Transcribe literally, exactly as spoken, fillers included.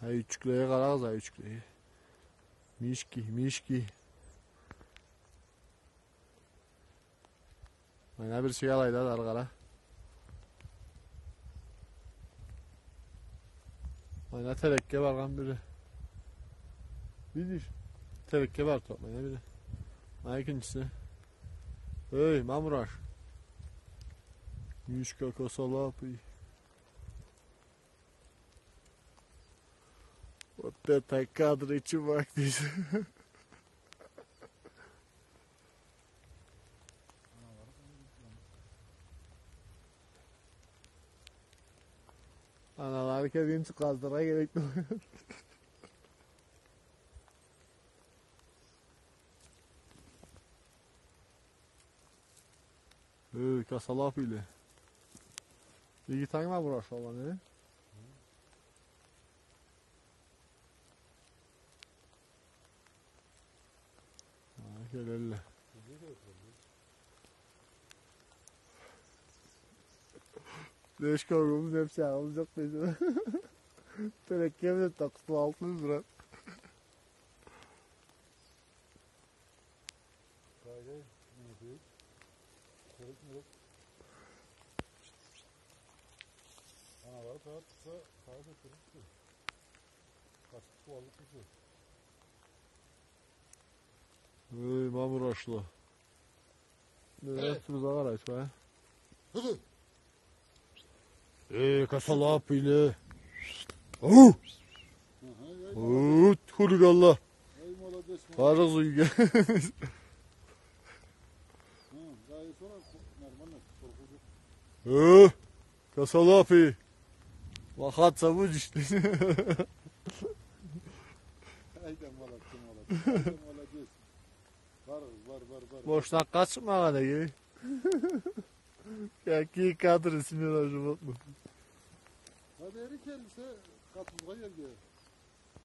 Ай, юйчюклеге къарагъыз, ай, юйчюклеге. Мишки, мишки. Мына бир сыялай да, ары къара. Мына терекге баргъан бири. Видишь? Терекге барды, мына бири. Мына экинчиси. Эй, мамураш. Мишка косолапый. Вот это кадры, чувак, дейди. Аналары келгинчи къаздырыргъа керек. Эй, косолапыйле. Иги тангла бурашалла, э? Ха, келелле. Беш коргубуз, бир сагъыбыз джокъ дейди. Терекге бир да къутулаллыкъ, брат. Къайда, не дейик? Керек, керек. Аналары сагъат чыкъса, сагъат ётдюрюрсюз. Къачып къууаллыкъ бизге. Эй, мамурашлы. Э. Бир да къарайчы, а? Хыды. Эй, косолапыйле. Ау! Аха, эй, молодец. Ут, хулиганла. Эй, молодец, молодец. Барыгъыз юйге. Хы, да, и сора нормально, къоркъуу джокъ. Э, косолапый. Махаться будешь? Ай да, молодцы, молодцы. Ай да, молодец. Бар, бар, бар, бар. Бошдан къачмагъан эди. Какие кадры, смена животных. Ха, бери келсе, къатыбызгъа джерге.